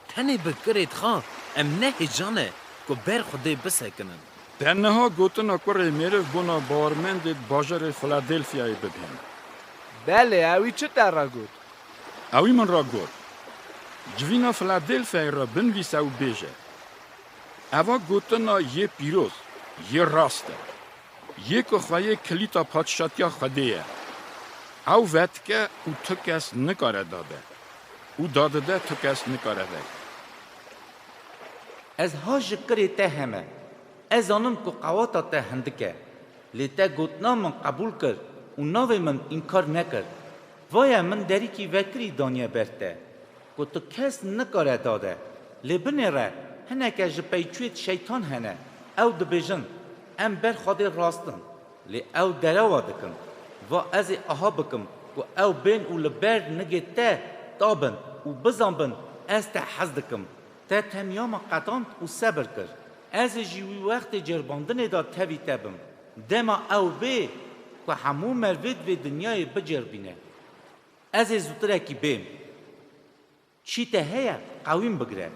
Tenê bi kirêd xwe em ne hêja ne ku ber Xwedê bisekinin. Te niha gotina kurê mêriv bona bawermendêd bajarê Filadelfyayê bibihên. Belê, ewî çi te re got? Ewî min re got, civîna Filadelfyayê re binivîse û bêje, eva gotina yê pîroz, yê rast e. Yê ku xweyê kilîta padşatiya Xwedê ye. Ew vedike û tu kes nikare dade û dadide tu kes nikare veke. Ez ha ji kirê te heme. Ez zanim ku qewata te hindik e. Lê te gotina min qebûl kir û navê min înkar nekir. Vaye min derîkî vekirî daniye ber te. Ku tu kes nikare dade. Lê binêre, hineke ji peyçûyêd şeytan hene, ew dibêjin, em ber Xwedê rast in. Lê ew derewa dikin. Va ez ê aha bikim, ku ew bên û li ber nigê te dabin û bizanbin ez te hez dikim. Te temiya min qetand û sebir kir. Ez ê jî wî wextê ceribandinê de tevî te bim. Dema ew bê, ku hemû mervêd vê dinyayê biceribîne. Ez ê zûtirekî bêm. Çî te heye, qewîn bigire,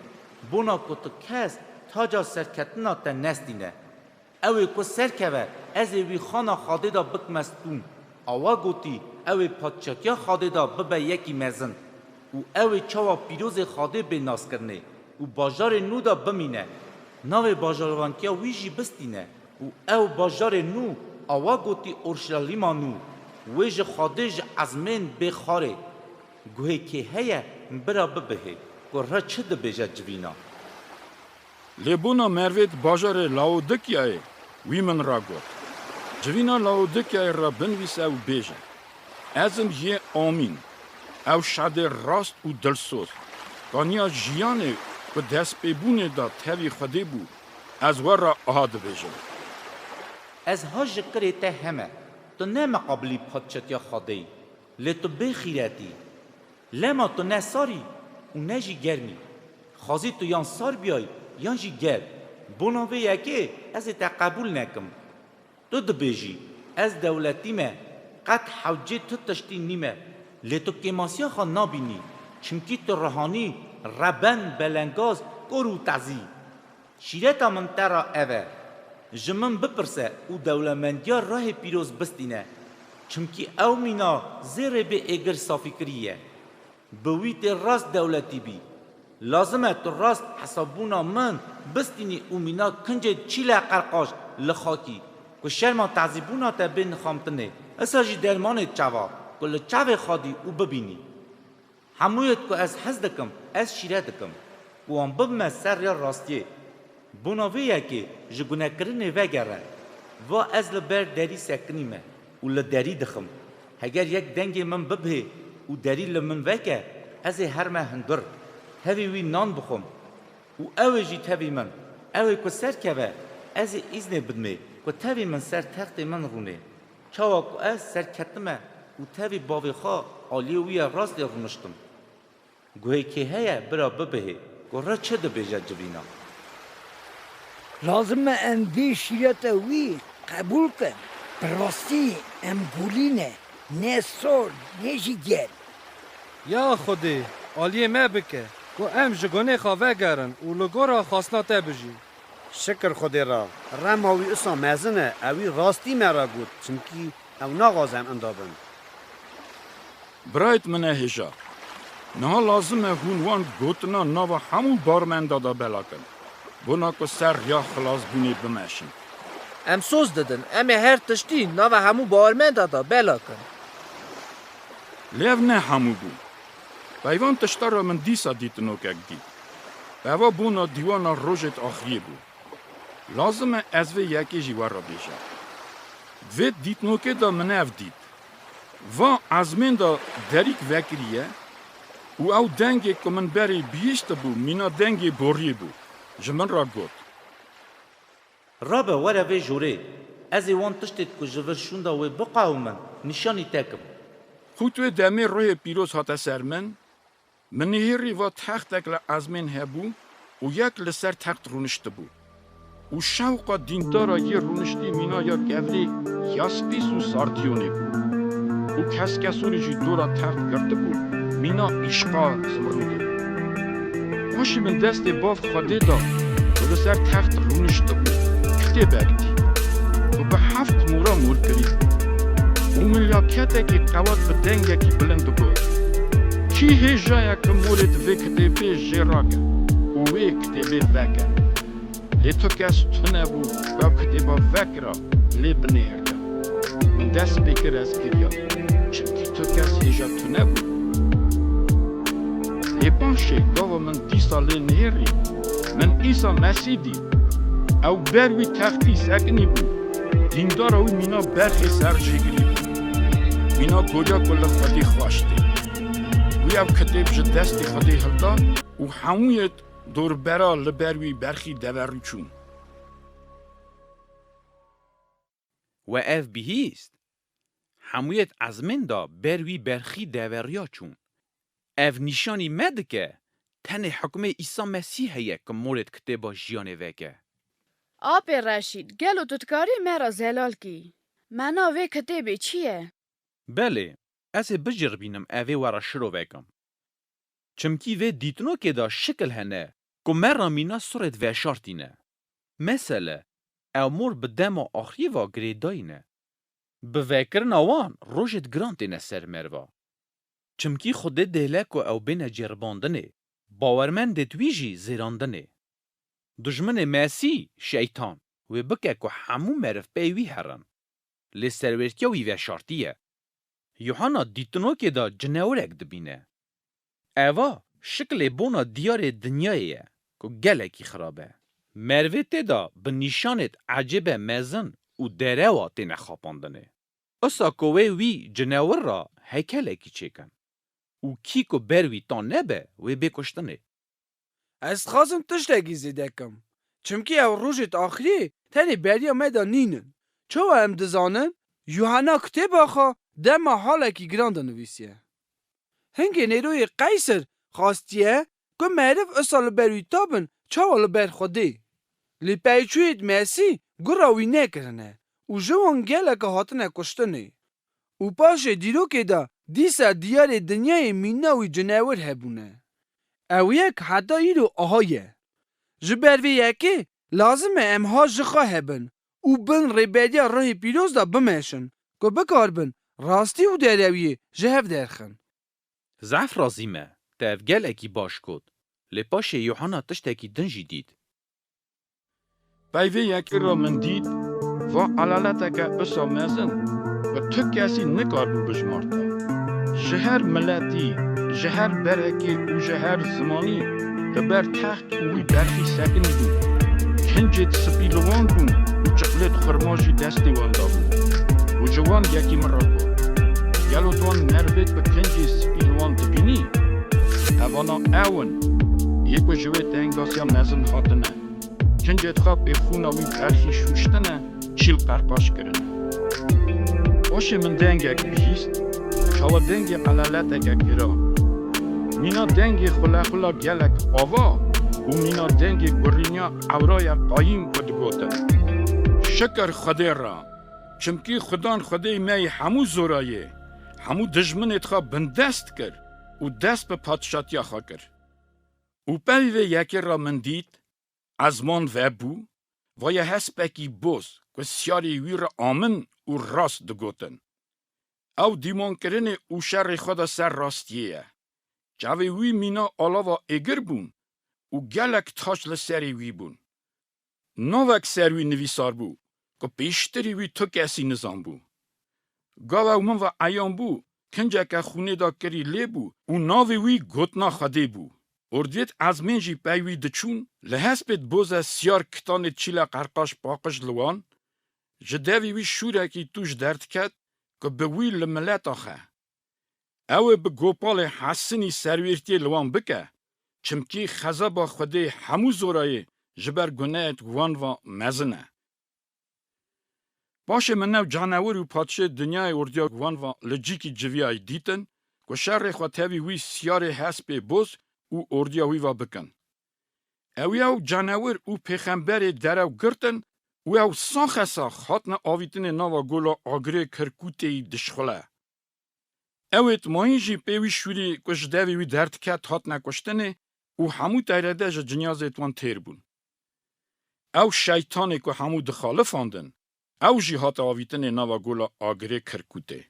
bona ku tu kes taca serketina te nestîne. Ew ê ku serkeve, ez ê wî xana Xwedê de bikime stûn. Awa gotî, ew ê padşatiya Xwedê de bibe yekî mezin û ew ê çawa pîrozê Xwedê bê naskirinê û bajarê nû de bimîne. Navê bajarvantiya wî jî bistîne û ew bajarê nû, awa gotî Orşelîma nû, wê ji Xwedê ji ezmên bê xarê. Guhê kê heye, bira bibihê, ku re çi dibêje civîna. Lê bona mervêd bajarê Laodîkyayê wî min re got, civîna Laodîkyayê re binivîse û bêje, ez im yê Amîn, ew şedê rast û dilsoz, kaniya jiyanê ku destpêbûnê de tevî Xwedê bû, ez we re aha dibêjim. Ez ha ji kirê te heme, tu ne miqabilî padşatiya Xwedê yî. Lê tu bêxîret î. Lema tu ne sar î û ne jî germ î. Xwazî tu yan sar biyayî yan jî germ. Bona vê yekê ez ê te qebûl nekim. Tu dibêjî, ez dewletî me, qet hewcê tu tiştî nîme. Lê tu kêmasiya xwe nabînî, çimkî tu rihanî, reben, belengaz, kor û tezî. Şîreta min te re ev e, ji min bipirse û dewlemendiya rehê pîroz bistîne, çimkî ew mîna zêrê bê êgir safîkirî ye. Bi wî tê rast dewletî bî. Lazim e tu rast hesabûna min bistînî û mîna kincê çîle qerqaj li xakî, ku şerma tazîbûna te bê nixamtinê, isa jî dermanê çava, ku li çavê xadî û bibînî. Hemûyêt ku ez hez dikim, ez şîret dikim, ku wan bibime ser rêya rastiyê. Bona vê yekê ji gunekirinê vegere. Va ez li ber derî sekinîme û li derî dixim. Heger yek dengê min bibhê û derî li min veke, ez ê herme hundir, tevî wî nan bixwim û ew ê jî tevî min. Ew ê ku serkeve, ez ê îznê bidimê ku tevî min ser textê min rûnê. Çawa ku ez serketime û tevî bavê xwe aliyê wî ye rastê rûniştim. Guhê kê heye bira bibihê ku re çi dibêje civîna. Lazim e em vê şîreta wî qebûl kin. Bi rastî em gulî ne, ne sor, ne jî germ. Ya Xwedê, aliyê me bike, ku em ji gunê xwe vegerin û li gora xwestina te bijîn. Şikir Xwedê re, rema wî isa mezin e, ewî rastî me re got, çimkî ew naxwaze em inda bin. Birayêt min e hêja. Niha lazim e hûn wan gotina nava hemû barmenda de bela kin, bona ku ser riya xilasbûnê bimeşin. Em soz didin, em ê her tiştî nava hemû barmenda de bela kin. Lê ev ne hemû bû. Peyvan tişta re min dîsa dîtinokek dît. Eva bona dîwana rojêt axiriyê bû. Lazim e ez vê yekê jî we re bêjim. Vê dîtinokê de min ev dît. Va ezmên de derîk vekiriye û ew dengê ku min berê bihîstibû mîna dengê boriyê bû, ji min re got. Rabe were vê jorê, ez ê wan tiştêt ku ji vir şûnda wê biqewimin nîşanî te kim. Qût wê demê ruhê pîroz hate ser min, Min nihêrî va textek li ezmên hebû û yek li ser text rûniştibû. Û şewqa dîndara yê rûniştî mîna ya kevirê yaspîs û sardiyonê bû. Û keskesorî jî dora text girtibû mîna îşqa zimrûdê. Paşî min destê bav Xwedê da û li ser text rûniştibû kitêbek dît ku bi heft mora mor kirî bû. Û milyaketekî qewat bi dengekî bilind digot, Kî hêja ye ku morê di vê kitêbê jê rake û wê kitêbê veke? Lê tu kes tune bû ku ev kitêba vekira lê binihêrte. Min dest pê kir ez kiriya, çimkî tu kes hêja tune bû. Lê paşê gava min dîsa lê nihêrî, min Îsa Mesîh dît. Ew ber wî textî sekinî bû. Dîndara wî mîna berxê ser jêgirî bû. Mîna goriya ku li Xwedî xweş tê. Wî ev kitêb ji destê Xwedê hilda û hemûyêt dorbera li ber wî berxî deverî çûn. We ev bihîst. Hemûyêt ezmên da ber wî berxî deveriya çûn. Ev nîşanî me dike, tenê hukmê Îsa Mesîh heye ku morêt kitêba jiyanê veke. Apê Reşîd, gelo tu dikarî me re zelal kî? Mena vê kitêbê çi ye? Belê, ez ê biciribînim evê we re şirove kim. Çimkî vê dîtinokê de şikil hene ku me re mîna surêt veşartîne. Mesele, ew mor bi dema axirî ve girêdayî ne. Bi vekirina wan rojêt giran têne ser merva. Çimkî Xwedê dêle ku ew bêne ceribandinê, bawermendêt wî jî zêrandinê. Dijminê Mesîh, Şeytan, wê bike ku hemû meriv pey wî herin. Lê serwêrtiya wî veşartî ye. Yuhanna dîtinokê de cinewirek dibîne. Eva şiklê bona diyarê dinyayê ye ku gelekî xirab e. Merivê tê de bi nîşanêt ecêbe mezin û derewa têne xapandinê. Isa ku wê wî cinewir re heykelekî çêkin û kî ku ber wî tan nebe wê bê kuştinê. Ez dixwazim tiştekî zêde kim. Çimkî ew rojêt axirî tenê beriya me de nînin. Çawa em dizanin? Yuhanna kitêba xwe dema halekî giran de nivîsiye. Hingê Nêroyê Qeyser xwestiye ku meriv isa li ber wî tabin çawa li ber Xwedê. Lê peyçûyêt Mesîh gura wî nekirine û ji wan geleke hatine kuştinê. Û paşê dîrokê de dîsa diyarê dinyayê mîna wî cinewir hebûne. Ew yek heta îro aha ye. Ji ber vê yekê lazim e em ha ji xwe hebin û bin rêberiya Ruhê Pîroz de bimeşin ku bikaribin rastî û derewiyê ji hev derxin. Zehf razî me, te ev gelekî baş got. Lê paşê Yûhena tiştekî din jî dît. Pey vê yekê re min dît, va elaleteke usa mezin, ku tu kesî nikaribû bijmarta. Ji her miletî, ji her berekê û ji her zimanî li ber text û wî berxî sekinî bûn. Kincêt spî li wan bûn û çiqlêt xurma jî destê wan da bû. Û ji wan yekî min re got, Gelo tu wan merivêt bi kincê spî li wan dibînî? Evana ew in, yê ku ji wê tengasiya mezin hatine. Kincêt xwe pê xûna wî berxî şûştine, çîl qerqaş kirine. Paşê min dengek bihîst, çawa dengê elaleteke giran. Mîna dengê xulexula gelek ava û mîna dengê gurîniya ewraya qayîm ku digotin, Şikir Xwedê re, çimkî Xudan Xwedê me yê hemû zorayê, hemû dijminêt xwe bindest kir û dest bi padşatiya xwe kir. Û pey vê yekê re min dît, ezman vebû, vaye hespekî boz ku siyarê wî re amin û rast digotin. Ew dîwankirinê û şerê xwe de ser rastiyê ye. Çavê wî mîna alava êgir bûn û gelek taş li serê wî bûn. Navek ser wî nivîsar bû ku pêştirî wî tu kesî nizanbû. Gava ew min ve eyan bû, kinceke xûnê de kirî lê bû û navê wî Gotina Xwedê bû. Ordiyêt ezmên jî pey wî diçûn, li hespêt boze siyar kitanê çîle qerqaş paqij li wan, ji devî wî şûrekî tûj derdiket ku bi wî li mileta xe. Ew ê bi gopalê hesinî serwêrtiyê li wan bike, çimkî xezeba Xwedê hemû zorayê ji ber gunehêt wan va mezin e. Paşê min ew canewir û padşê dinyayê ordiya wan va li cîkî civiyayî dîtin, ku şerê xwe tevî wî siyarê hespê boz û ordiya wî va bikin. Ew ê ew canewir û pêxemberê derew girtin û ew saxe sax hatine avîtinê nava gola agirê Kirkûtê yî dişxule. Ew êt mayîn jî pê wî şûrî ku ji devê wî derdiket hatine kuştinê û hemû teyrede ji cinyazêt wan têr bûn. Ew şeytanê ku hemû dixalifandin, ew jî hate avîtinê nava gola agirê Kirkûtê.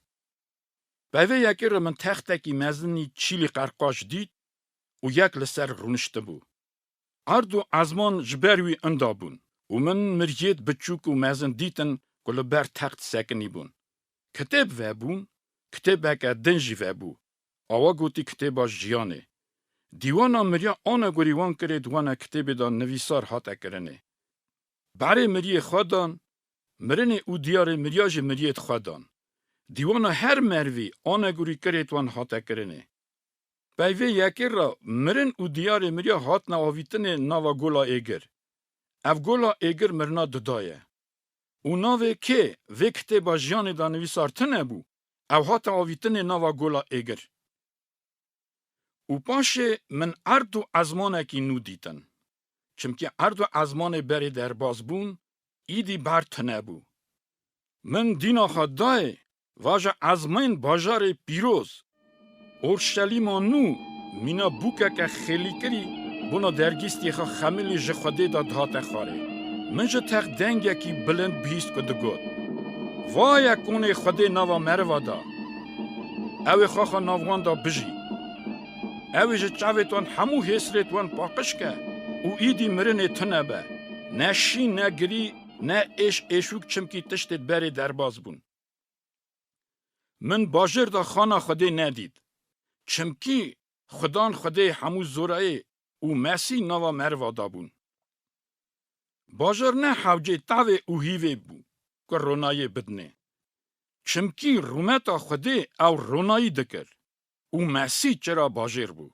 Pey vê yekê re min textekî mezinî çîlî qerqaş dît û yek li ser rûniştibû. Erd û ezman ji ber wî inda bûn û min miriyêt biçûk û mezin dîtin ku li ber text sekinî bûn. Kitêb vebûn, kitêbeke din jî vebû. Awa gotî kitêba jiyanê. Dîwana miriya anegorî wan kirêt wana kitêbê de nivîsar hate kirinê. Berê miriyê xwe dan, mirinê û diyarê miriya jî miriyêt xwe dan. Dîwana her merivî anegorî kirêt wan hate kirinê. Pey vê yekê re mirin û diyarê miriya hatine avîtinê nava gola êgir. Ev gola êgir mirina didaye. Û navê kê vê kitêba jiyanê de nivîsar tune bû, ew hate avîtinê nava gola êgir. Û paşê min erd û ezmanekî nû dîtin. Çimkî erd û ezmanê berê derbas bûn, îdî ber tune bû. Min dîna xwe dayê, vaje ezmên bajarê pîroz, Orşelîma nû, mîna bûkeke xêlîkirî, bona dergîstiyê xwe xemilî ji Xwedê de dihate xwarê. Min ji text dengekî bilind bihîst ku digot, Vaye konê Xwedê nava meriva da! Ew ê xwexa nav wan da bijî. Ew ê ji çavêt wan hemû hêsrêt wan paqij ke û îdî mirinê tune be, ne şîn ne girî, ne êş êşûk, çimkî tiştêt berê derbas bûn. Min bajêr de xana Xwedê nedît. Çimkî Xudan Xwedê hemû zorayê û Mesîh nava meriva dabûn. Bajêr ne hewcê tavê û hîvê bû ku ronayê bidinê. Çimkî rûmeta Xwedê ew ronayî dikir û Mesîh çira bajêr bû.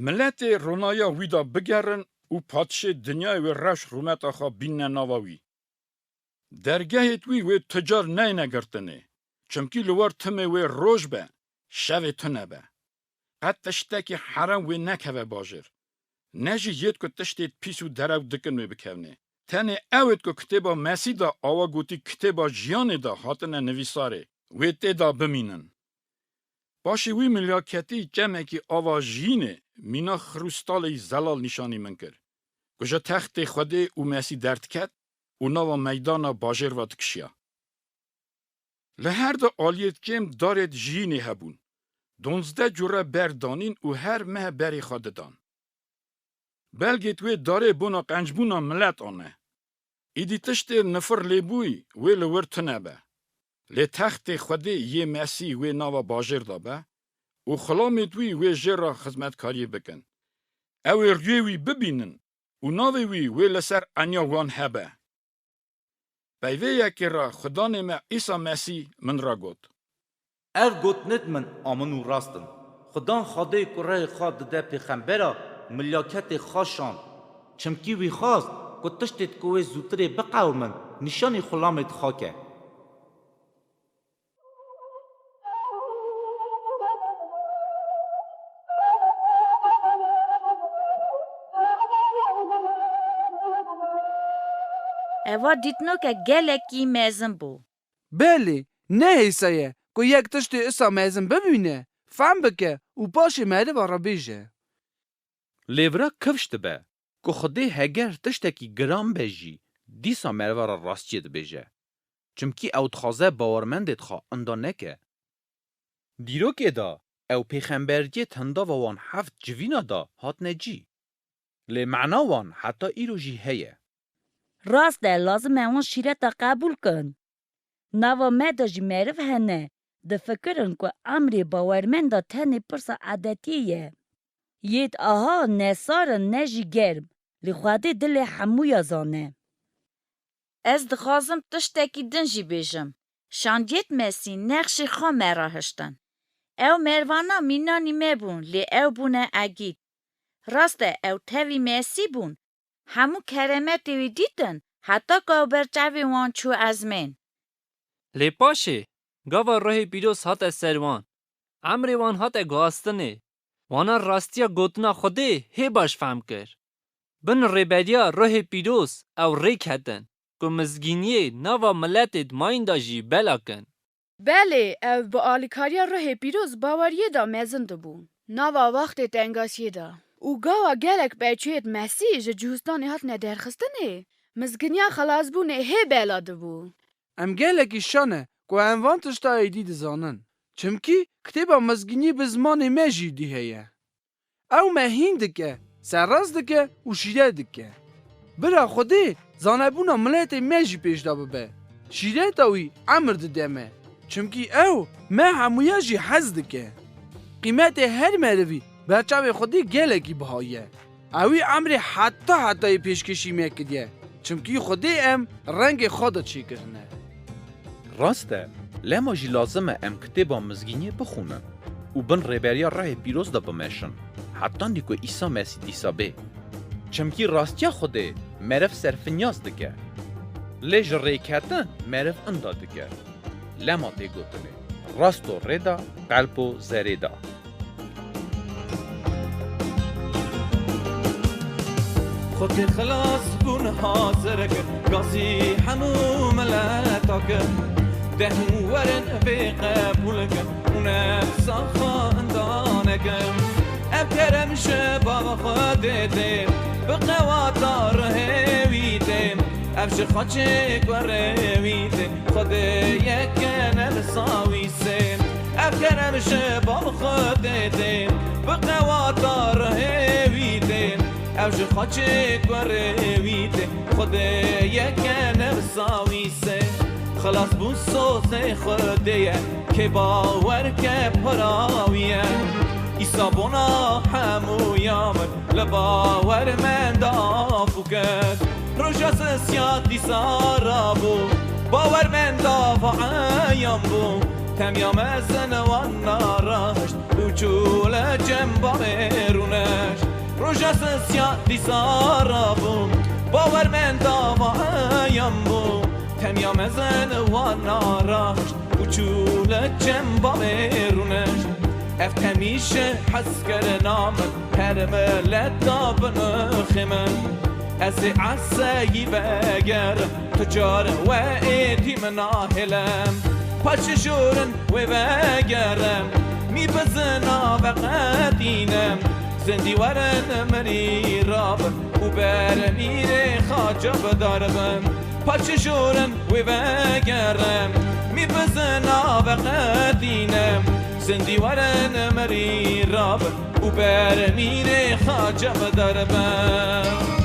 Miletê ronaya wî de bigerin û padşê dinyayê wê rewş rûmeta xwe bînne nava wî. Dergehêt wî wê tu car neyne girtinê, çimkî li wer timê wê roj be, şevê tune be. Qet tiştekî herem wê nekeve bajêr. Ne jî yêt ku tiştêt pîs û derew dikin wê bikevnê. Tenê ewêt ku kitêba Mesîh de awa gotî kitêba jiyanê de hatine nivîsarê, wê tê de bimînin. Paşê wî milyaketî çemekî ava jiyînê mîna xirûstalê yî zelal nîşanî min kir, ku ji textê Xwedê û Mesîh derdiket û nava meydana bajêr ve dikişiya. Li her du aliyêt kêm darêt jiyînê hebûn. donzdeh cure ber danîn û her meh berê xwe didan. Belgêt wê darê bona qencbûna milet ane. Îdî tiştê nifir lêbûyî wê li wir tune be. Lê textê Xwedê yê Mesîh wê nava bajêr de be û xulamêt wî wê jê re xizmetkariyê bikin. Ew ê rûyê wî bibînin û navê wî wê li ser eniya wan hebe. Peyvê yekê re Xudanê me Îsa Mesîh min re got. Ev gotinêt min amin û rast in. Xudan Xwedê ku rehê xwe dide pêxembera, milyaketê xwe şand. Çimkî wî xwest ku tiştêt ku wê zûtirê biqewimin, nîşanî xulamêt xwe ke. Eva dîtnokek gelekî mezin bû. Belê, ne hêsa ye ku yek tiştê isa mezin bibîne, fehm bike û paşê meriva re bêje. Lê vira kifş dibe ku Xwedê heger tiştekî giran be jî dîsa meriva re rastiyê dibêje. Çimkî ew dixwaze bawermendêt xwe inda neke. Dîrokê de ew pêxemberiyêt hindava wan heft civîna de hatine cî. Lê mana wan heta îro jî heye. Rast e, lazim e wan şîreta qebûl kin. Nava me de jî meriv hene, difikirin ku emrê bawermenda tenê pirsa edetiyê ye. Yêt aha ne sar in ne jî germ, lê Xwedê dilê hemûya zane. Ez dixwazim tiştekî din jî bêjim. Şandiyêt Mesî nexşê xwe me re hiştin. Ew mervana mînanî me bûn, lê ew bûne egîd. Rast e, ew tevî Mesî bûn. Hemû keremetê wî dîtin, heta ku ew ber çavê wan çû ezmên. Lê paşê, gava Ruhê Pîroz hate ser wan, emrê wan hate guhastinê, wana rastiya gotina Xwedê hê baş fehm kir. Bin rêberiya Ruhê Pîroz ew rê ketin ku mizgîniyê nava miletêd mayîn de jî bela kin. Belê, ev bi alîkariya Ruhê Pîroz baweriyê de mezin dibûn. Nava wextê tengasiyê de û gava gelek peyçûyêt Mesîh ji cihûstanê hatine derxistinê, mizginiya xelasbûnê hê bela dibû. Em gelekî şan e ku em van tişta êdî dizanin. Çimkî kitêba mizgînî bi zimanê me jî dî heye. Ew me hîn dike, serrast dike û şîret dike. Bira Xwedê zanebûna miletê me jî pêş de bibe. Şîreta wî emir dide me. Çimkî ew me hemûya jî hez dike. Qîmetê her merivî ber çavê Xwedê gelekî biha ye. Ewî emrê heta hetayê pêşkêşî me kiriye. Çimkî Xwedê em rengê xwe de çêkirine. Rast e, lema jî lazim e em kitêba mizgîniyê bixwînin û bin rêberiya Rehê Pîroz de bimeşin, hetanî ku Îsa Mesîh dîsa bê. Çimkî rastiya Xwedê meriv serfinyaz dike. Lê ji rêketin meriv inda dike. Lema tê gotinê, rasto rê de, qelpo zerê de. Xwedê xilas bûn hazir kir, gazî hemû mileta kir. De hûn werin vê qebûl kin û nefsa xwe inda nekin. Ev kerem ji bava Xwedê tê, bi qewata rihê wî tê. Ev ji xaçê kurê wî tê, Xwedê yek e ne li sa wî sê. Ev kerem ji bava Xwedê tê, bi qewata rihê wî tê. Ev ji xaçê kurê wî tê, Xwedê yek e ne li sa wî sê. Xilas bûn sozê Xwedê ye, kê bawer ke para wî ye. Îsa bona hemûya min li bawermenda bû ket. Roja sisiya dîsa rabû, bawermenda va eyan bû. Temiya mezin wan naraşt û çû li cem bavê rûneşt. Roja sisiya dîsa rabû, bawermenda va eyan bû. Temiya mezin wan naraşt û çû li cem bavê rûneşt. Ev temî ji hezkirina min her milet da binixê min. Ez ê eseyî vegerim, tu car we êdî min nahêlim. Paşê jorin wê vegerim, mî bizina veqetînim. Zindî werin mirî rabin û ber mîrê xaca bidarbin. Paşê jorin wê vegerim, mî bizina veqetînim. Sindî werin merî rabin û ber mîrê xace biderbin.